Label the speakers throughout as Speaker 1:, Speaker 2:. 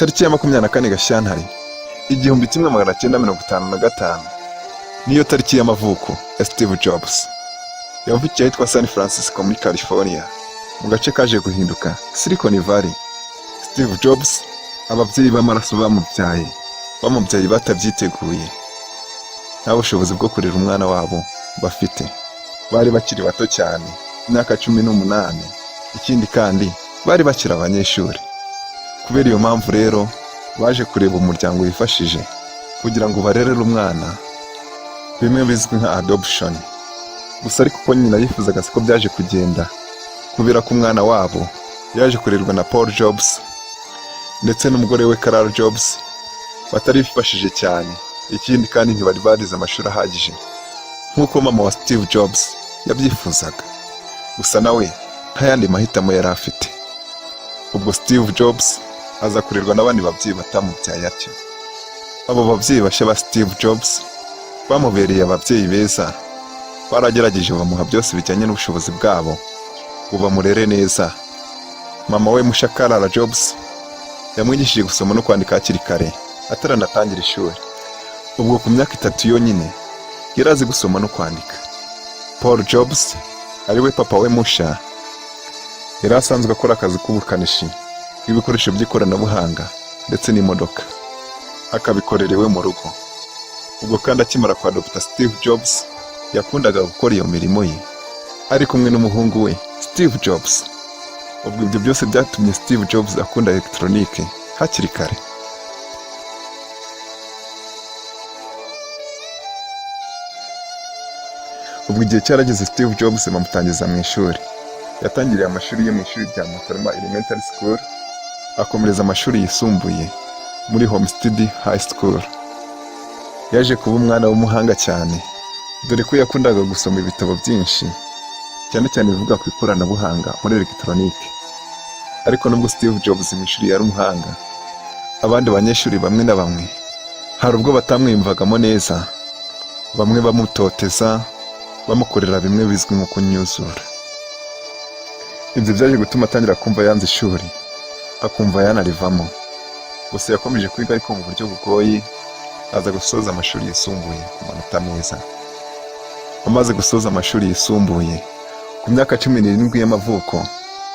Speaker 1: Tariki ya 24 Gashyantare 1955 niyo tariki y'amavuko ya Steve Jobs. Yavukiye ahitwa San Francisco muri California, mu gace kaje guhinduka Silicon Valley. Steve Jobs, ababyeyi b'amaraso bamubyaye batabyiteguye, nta bushobozi bwo kurera umwana wabo bafite. Bari bakiri bato cyane, imyaka 18, ikindi kandi bari bakiri abanyeshuri. Kubera iyo mpamvu rero, baje kureba umuryango wifashije kugira ngo barerere umwana, bimwe bizwi nka adoption. Gusa ariko uko nyina yifuzaga siko byaje kugenda, kubera ko umwana wabo yaje kurerwa na Paul Jobs ndetse n'umugore we Clara Jobs, batari bifashije cyane. Ikindi kandi ntibari barize amashuri ahagije nk'uko mama wa Steve Jobs yabyifuzaga. Gusa nawe nta yandi mahitamo yari afite. Ubwo Steve Jobs aza kurerwa n'abandi babyeyi batamubyaye atyo. Abo babyeyi bashya ba Steve Jobs bamubereye ababyeyi beza, baragerageje bamuha byose bijyanye n'ubushobozi bwabo ngo bamurere neza. Mama we musha Clara Jobs yamwigishije gusoma no kwandika hakiri kare, ataranatangira ishuri. Ubwo ku myaka 3 yonyine yari azi gusoma no kwandika. Paul Jobs, ariwe papa we musha, yari asanzwe akora akazi k'ubukanishi bw'ibikoresho by'ikoranabuhanga ndetse n'imodoka, akabikorera iwe mu rugo. Ubwo kandi akimara kwadopta Steve Jobs, yakundaga gukora iyo mirimo ye ari kumwe n'umuhungu we Steve Jobs. Ubwo ibyo byose byatumye Steve Jobs akunda elegitoronike hakiri kare. Ubwo igihe cyarageze, Steve Jobs bamutangiza mu ishuri. Yatangiriye amashuri ye mu ishuri rya Motorola Elementary School, akomereza amashuri yisumbuye muri Homestead High School. Yaje kuba umwana w'umuhanga cyane, dore ko yakundaga gusoma ibitabo byinshi, cyane cyane ibivuga ku ikoranabuhanga muri elegitoronike. Ariko nubwo Steve Jobs mu ishuri yari umuhanga, abandi banyeshuri bamwe na bamwe hari ubwo batamwiyumvagamo neza, bamwe bamutoteza, bamukorera bimwe bizwi nko kunyuzura. Ibyo byaje gutuma atangira kumva yanze ishuri, akumva yanarivamo. Gusa yakomeje kwiga ariko mu buryo bugoye, aza gusoza amashuri yisumbuye ku manota meza. Amaze gusoza amashuri yisumbuye ku myaka 17 y'amavuko,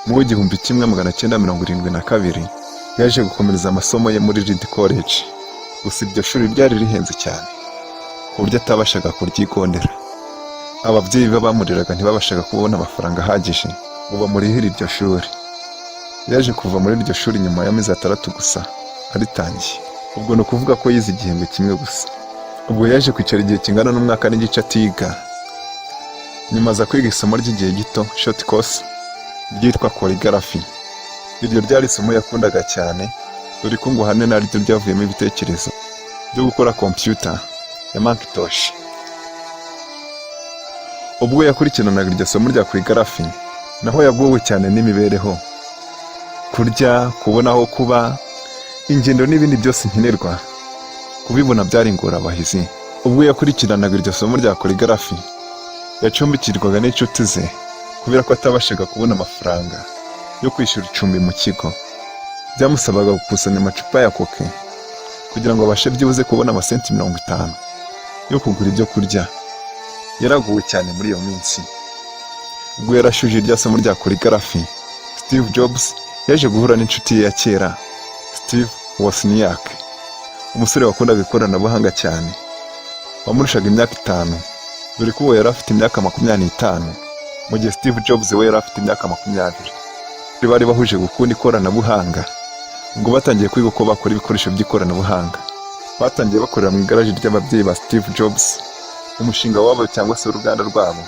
Speaker 1: mu w'1972, yaje gukomereza amasomo ye muri Reed College. Gusa iryo shuri ryari rihenze cyane ku buryo atabashaga kuryigondera. Ababyeyi be bamureraga ntibabashaga kubona amafaranga ahagije ngo bamurihire iryo shuri. Yaje kuva muri iryo shuri nyuma y'amezi 6 gusa aritangiye. Ubwo ni ukuvuga ko yize igihembwe kimwe gusa. Ubwo yaje kwicara igihe kingana n'umwaka n'igice atiga. Nyuma aza kwiga isomo ry'igihe gito, short course, ryitwa calligraphy. Iryo ryari isomo yakundaga cyane, dore ko ngo ahanini ariryo ryavuyemo ibitekerezo byo gukora computer ya Macintosh. Ubwo yakurikiranaga iryo somo rya calligraphy, naho yagowe cyane n'imibereho, kurya, kubona aho kuba, ingendo n'ibindi byose nkenerwa, kubibona byari ingorabahizi. Ubwo yakurikiranaga iryo somo rya calligraphy, yacumbikirwaga n'inshuti ze kubera ko atabashaga kubona amafaranga yo kwishyura icumbi mu kigo. Byamusabaga gukusanya amacupa ya Coke kugira ngo abashe byibuze kubona amasenti 50 yo kugura ibyo kurya. Yaraguwe cyane muri iyo minsi. Ubwo yarashuje irya somo rya calligraphy, Steve Jobs yaje guhura n'inshuti ye ya kera, Steve Wozniak, umusore wakundaga ikoranabuhanga cyane, wamurushaga imyaka 5, dore ko uwo yari afite imyaka 25 mu gihe Steve Jobs we yari afite imyaka 20. Bari bahuje gukunda ikoranabuhanga. Ubwo batangiye kwiga uko bakora ibikoresho by'ikoranabuhanga. Batangiye bakorera mu igaraje ry'ababyeyi ba Steve Jobs umushinga wabo cyangwa se uruganda rwabo,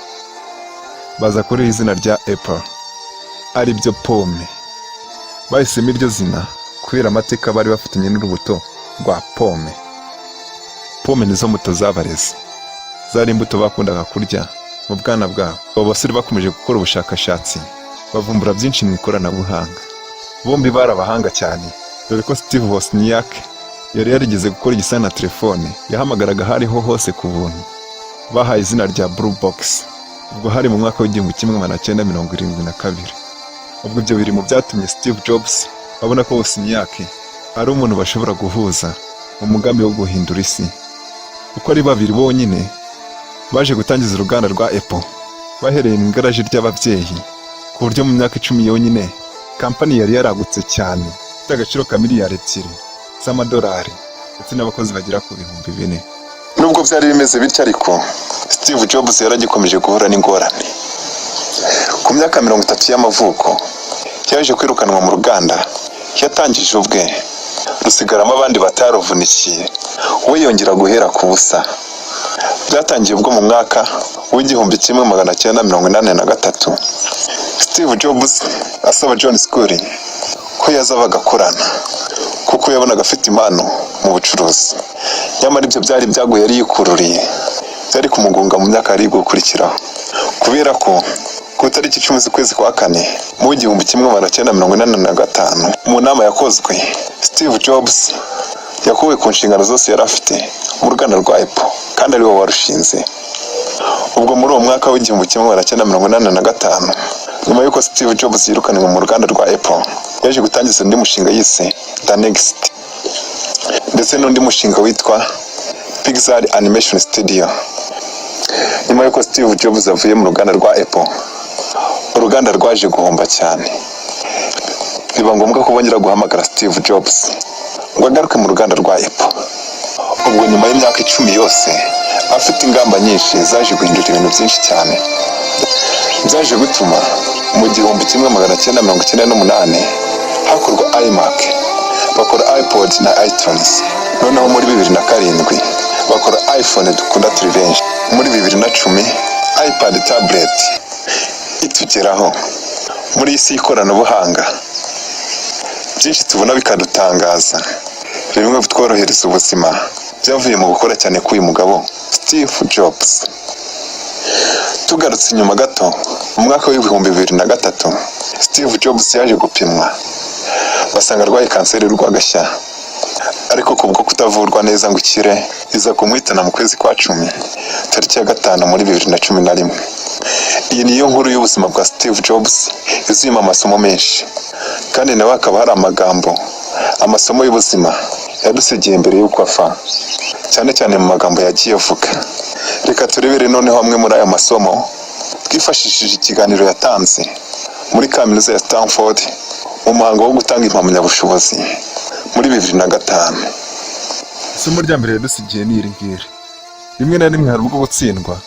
Speaker 1: baza kuriha izina rya Apple, ari byo pome. Bahisemo iryo zina kubera amateka bari bafitanye n'urubuto rwa pome. Pome nizo mbuto zabareze, zari imbuto bakundaga kurya mu bwana bwabo. Abo basore bakomeje gukora ubushakashatsi, bavumbura byinshi mu ikoranabuhanga. Bombi bari abahanga cyane, dore ko Steve Wozniak yari yarigeze gukora igisa na telefone yahamagaraga aho ariho hose ku buntu, bahaye izina rya Blue Box. Ubwo hari mu mwaka w'1972. Ubwo ibyo biri mu byatumye Steve Jobs abona ko Wozniak Ari umuntu bashobora guhuza mu mugambi wo guhindura isi. Uko ari babiri bonyine baje gutangiza uruganda rwa Apple bahereye mu igaraje ry'ababyeyi, ku buryo mu myaka 10 yonyine kampani yari yaragutse cyane, ifite agaciro ka miliyari 2 z'amadolari ndetse n'abakozi bagera ku 4000. Nubwo byari bimeze bityo ariko, Steve Jobs yaragikomeje guhura n'ingorane. Ku myaka 30 y'amavuko yaje kwirukanwa mu ruganda yatangije ubwe, rusigaramo abandi bataruvunikiye, we yongera guhera ku busa. Byatangiye ubwo mu mwaka w'1983 Steve Jobs asaba John Sculley ko yaza bagakorana, kuko yabonaga afite impano mu bucuruzi. Nyamara ibyo byari ibyago yari yikururiye byari kumugonga mu myaka yari gukurikiraho, kubera ko ku itariki 10 z'ukwezi kwa kane mu 1985, mu nama yakozwe, Steve Jobs yakuwe ku nshingano zose yari afite mu ruganda rwa Apple kandi ari we warushinze. Ubwo muri uwo mwaka w'1985, nyuma y'uko Steve Jobs yirukanwe mu ruganda rwa Apple, yaje gutangiza undi mushinga yise The Next ndetse n'undi mushinga witwa Pixar Animation Studio. Nyuma y'uko Steve Jobs avuye mu ruganda rwa Apple, uruganda rwaje guhomba cyane, biba ngombwa ko bongera guhamagara Steve Jobs ngo agaruke mu ruganda rwa Apple. Ubwo nyuma y'imyaka 10 yose afite ingamba nyinshi zaje guhindura ibintu byinshi cyane, byaje gutuma mu 1998 hakorwa iMac, bakora iPod na iTunes, noneho muri 2007 bakora iPhone dukunda turi benshi, muri 2010 iPad tablet itugeraho. Muri iyi si y'ikoranabuhanga, byinshi tubona bikadutangaza, bimwe bitworohereza ubuzima, byavuye mu gukora cyane k'uyu mugabo Steve Jobs. Tugarutse inyuma gato, mu mwaka w'2003 Steve Jobs yaje gupimwa basanga arwaye kanseri y'urwagashya, ariko kubwo kutavurwa neza ngo ikire, iza kumuhitana mu kwezi kwa cumi, tariki ya 5 muri 2011. Iyi niyo nkuru y'ubuzima bwa Steve Jobs yuzuyemo amasomo menshi, kandi nawe hakaba hari amagambo, amasomo y'ubuzima yadusigiye mbere y'uko apfa, cyane cyane mu magambo yagiye avuga. Reka turebere noneho amwe muri aya masomo twifashishije ikiganiro yatanze muri Kaminuza ya Stanford mu muhango wo gutanga impamyabushobozi muri 2005. Isomo rya mbere yadusigiye ni iri ngiri: rimwe na rimwe hari ubwo gutsindwa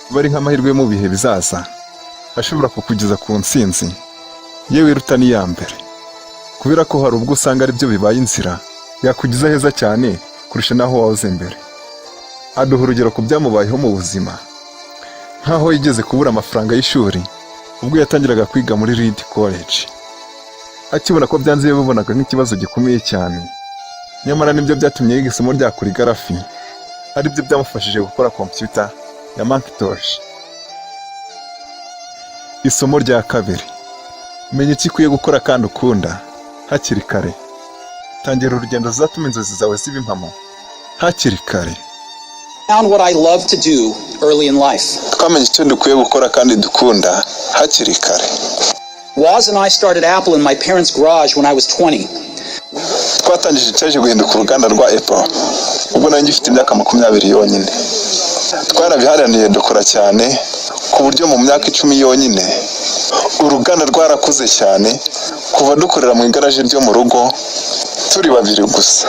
Speaker 1: biba ari nk'amahirwe yo mu bihe bizaza ashobora kukugeza ku ntsinzi yewe iruta n'iya mbere, kubera ko hari ubwo usanga aribyo bibaye inzira yakugeza heza cyane kurusha n'aho wahoze mbere. Aduha urugero ku byamubayeho mu buzima, nk'aho yigeze kubura amafaranga y'ishuri ubwo yatangiraga kwiga muri Reed College. Akibona ko byanze, yabibonaga nk'ikibazo gikomeye cyane, nyamara nibyo byatumye yiga isomo rya kurigarafi, aribyo byamufashije gukora kompiyuta ya Macintosh. Isomo rya kabiri: menya icyo ukwiye gukora kandi ukunda hakiri kare. Tangira urugendo ruzatuma inzozi zawe ziba impamo hakiri kare.
Speaker 2: Found what I love to do early in life.
Speaker 1: Twamenye icyo dukwiye gukora kandi dukunda hakiri kare.
Speaker 2: Woz and I started Apple in my parents' garage when I was 20.
Speaker 1: Twatangije icyaje guhinduka uruganda rwa Apple ubwo nari ngifite imyaka 20 yonyine. Twarabiharaniye, dukora cyane, ku buryo mu myaka 10 yonyine uruganda rwarakuze cyane, kuva dukorera mu igaraje ryo mu rugo turi babiri gusa,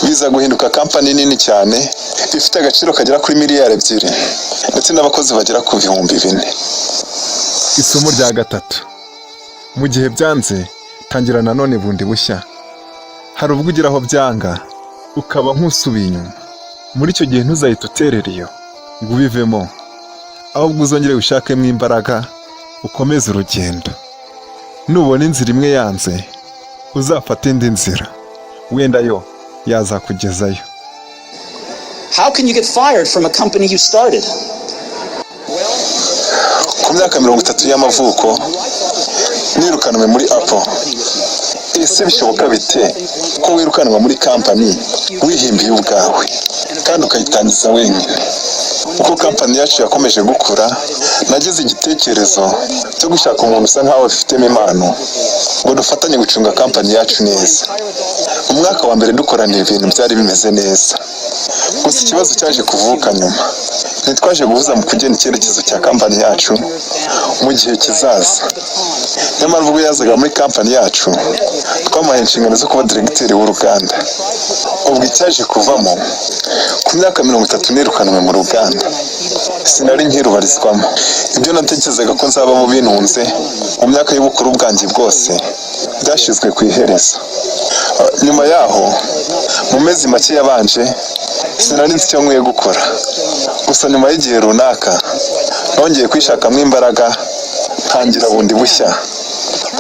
Speaker 1: biza guhinduka kampani nini cyane ifite agaciro kagera kuri miliyari 2 ndetse n'abakozi bagera ku 4000. Isomo rya gatatu: mu gihe byanze, tangira nanone bundi bushya. Hari ubwo ugera aho byanga ukaba nk'usubiye inyuma. Muri icyo gihe ntuzahite uterera iyo ngo ubivemo, ahubwo uzongere wishakemo imbaraga ukomeze urugendo. Nubona inzira imwe yanze, uzafate indi nzira, wenda yo yazakugezayo.
Speaker 2: How can you get fired from a company you started?
Speaker 1: Ku myaka 30 y'amavuko nirukanwe muri Apple. Ese bishoboka bite ko wirukanwa muri kampani wihimbiye ubwawe kandi ukayitangiza wenyine? Uko Kampani yacu yakomeje gukura, nagize igitekerezo cyo gushaka umuntu usa nkaho abifitemo impano ngo dufatanye gucunga kampani yacu neza. Mu mwaka wa mbere dukorana, ibintu byari bimeze neza, gusa ikibazo cyaje kuvuka nyuma. Ntitwaje guhuza mu kugena icyerekezo cya kampani yacu mu gihe kizaza. Nyamara ubwo yazaga muri kampani yacu, twamuhaye inshingano zo kuba diregiteri w'uruganda. Ubwo icyaje kuvamo, ku myaka 30 nirukanwe mu ruganda, sinari nkirubarizwamo. Ibyo natekerezaga ko nzabamo bintunze mu myaka y'ubukuru bwanjye bwose byashyizwe ku iherezo. Nyuma yaho, mu mezi make yabanje, sinari nzi icyo nkwiye gukora. Gusa nyuma y'igihe runaka nongeye kwishakamo imbaraga, ntangira bundi bushya.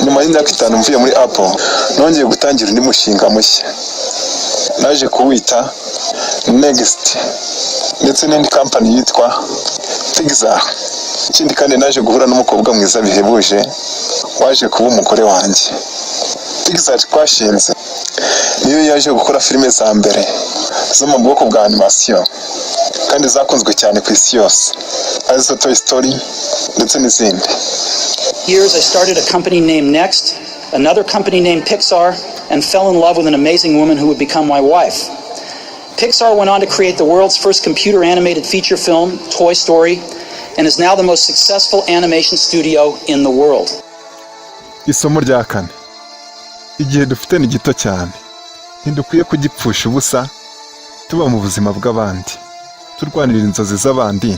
Speaker 1: Nyuma y'imyaka 5 mvuye muri Apple, nongeye gutangira undi mushinga mushya, naje kuwita Next, ndetse n'indi kampani yitwa Pixar. Ikindi kandi, naje guhura n'umukobwa mwiza bihebuje waje kuba umugore wanjye. Pixar twashinze niyo yaje gukora filime za mbere zo mu bwoko bwa animation kandi zakunzwe cyane ku isi yose, arizo Toy Story ndetse n'izindi.
Speaker 2: Years, I started a company named Next, another company named Pixar, and fell in love with an amazing woman who would become my wife. Pixar went on to create the world's first computer animated feature film, Toy Story, and is now the most successful animation studio in the world.
Speaker 1: Isomo rya kane: igihe dufite ni gito cyane, ntidukwiye kugipfusha ubusa tuba mu buzima bw'abandi, turwanira inzozi z'abandi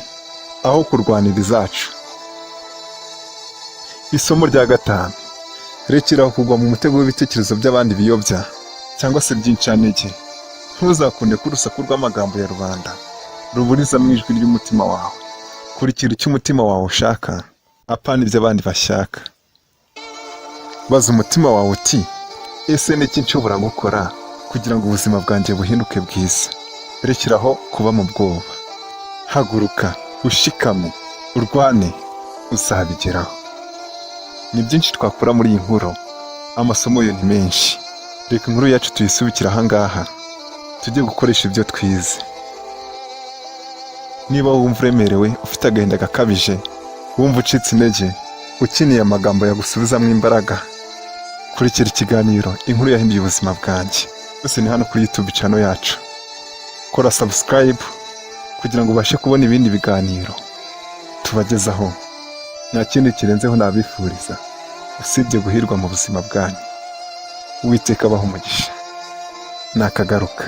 Speaker 1: aho kurwanira izacu. Isomo rya gatanu: rekeraho kugwa mu mutego w'ibitekerezo by'abandi biyobya cyangwa se by'incantege. Ntuzakunde ko urusaku rw'amagambo ya rubanda ruburizamo ijwi ry'umutima wawe. Kurikira icyo umutima wawe ushaka, apana ibyo abandi bashaka. Baza umutima wawe uti: "Ese ni iki nshobora gukora kugira ngo ubuzima bwanjye buhinduke bwiza?" Rekeraho kuba mu bwoba, haguruka ushikame, urwane, uzabigeraho. Ni byinshi twakura muri iyi nkuru, amasomo yo ni menshi. Reka inkuru yacu tuyisubikire ahangaha, tujye gukoresha ibyo twize. Niba wumva uremerewe, ufite agahinda gakabije, wumva ucitse intege, ukeneye amagambo yagusubizamo imbaraga, kurikira ikiganiro "Inkuru yahinduye ubuzima bwanjye". Byose ni hano kuri YouTube channel yacu. Kora subscribe kugira ngo ubashe kubona ibindi biganiro tubagezaho. Nta kindi kirenzeho nabifuriza usibye guhirwa mu buzima bwanyu. Uwiteka abaha umugisha. Nakagaruka.